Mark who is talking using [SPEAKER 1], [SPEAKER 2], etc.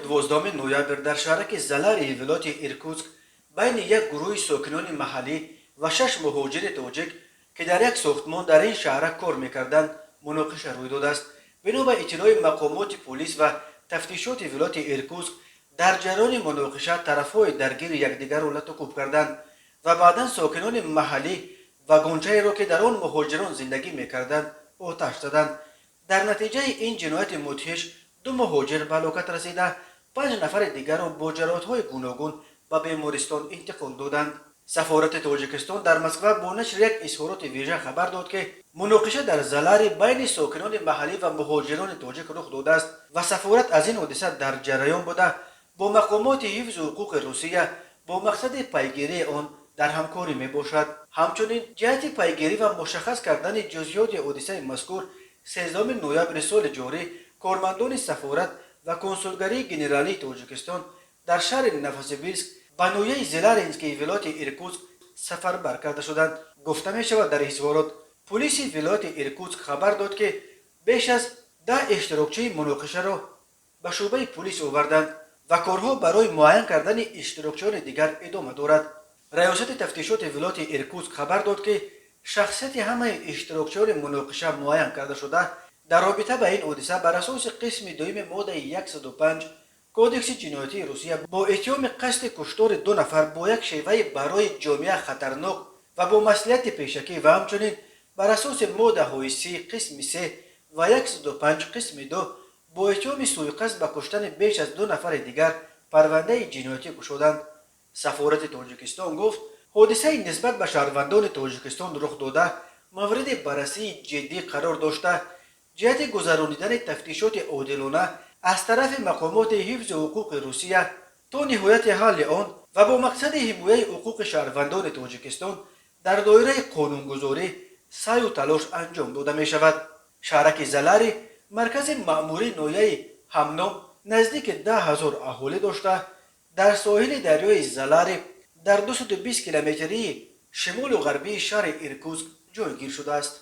[SPEAKER 1] 12 ноябр дар шаҳраки Заларии вилояти Иркутск байни як гурӯҳи сокинони маҳаллӣ ва шаш муҳоҷири тоҷик, ки дар як сохтмон дар ин шаҳрак кор мекарданд, муноқиша рӯй додааст. Бино ба иттилои мақомоти полис ва тафтишоти вилояти Иркутск, дар ҷараёни муноқиша тарафҳои даргири якдигарро латукӯб карданд ва баъдан сокинони маҳаллӣ вагончаеро, ки дар он муҳоҷирон зиндагӣ мекарданд, оташ заданд. Дар натиҷаи ин ҷинояти мудҳиш ду муҳоҷир ба ҳалокат расида, панҷ нафари дигарро бо ҷароҳатҳои гуногун ба бемористон интиқол доданд. Сафорати Тоҷикистон дар Москва бо нашри як изҳороти вижа хабар дод, ки муноқиша дар Залари байни сокинони маҳаллӣ ва муҳоҷирони тоҷик рух додааст ва сафорат аз ин ҳодиса дар ҷараён буда, бо мақомоти ҳифзу ҳуқуқи Русия бо мақсади пайгирии он дар ҳамкорӣ мебошад. Ҳамчунин, ҷиҳати пайгирӣ ва мушаххас кардани ҷузъиёти ҳодисаи мазкур, 13 ноябри соли ҷорӣ кормандони сафорат ва консулгарии генералии Тоҷикистон дар шаҳри Новосибирск ба ноҳияи Зеларинскии вилояти Иркутск сафарбар карда шуданд, гуфта мешавад дар изҳорот. Полиси вилояти Иркутск хабар дод, ки беш аз 10 иштирокчии муноқишаро ба шӯъбаи полис оварданд ва корҳо барои муайян кардани иштирокчиёни дигар идома дорад. Раёсати тафтишоти вилояти Иркутск хабар дод, ки шахсияти ҳамаи иштирокчиёни муноқиша муайян карда шуда, дар робита ба ин ҳодиса бар асоси қисми дуюми моддаи 105 Кодекси ҷиноятии Русия бо иттиҳоми қасди куштори ду нафар бо як шеваи барои ҷомеа хатарнок ва бо маслиҳати пешакӣ ва ҳамчунин бар асоси моддаҳои 30 қисми се ва 105 қисми ду бо иттиҳоми сӯиқасд ба куштани беш аз ду нафари дигар парвандаи ҷиноятӣ кушоданд. Сафорати Тоҷикистон гуфт, ҳодисаи нисбат ба шаҳрвандони Тоҷикистон рух дода мавриди баррасии ҷиддӣ қарор дошта, ҷиҳати гузаронидани тафтишоти одилона аз тарафи мақомоти ҳифзи ҳуқуқи Русия то ниҳояти ҳалли он ва бо мақсади ҳимояи ҳуқуқи шаҳрвандони Тоҷикистон дар доираи қонунгузорӣ саъю талош анҷом дода мешавад. Шаҳраки Залари, маркази маъмурии ноҳияи ҳамном, наздики 10 000 аҳолӣ дошта, дар соҳили дарёи Залари дар 220 километрии шимолу ғарбии шаҳри Иркутск ҷойгир шудааст.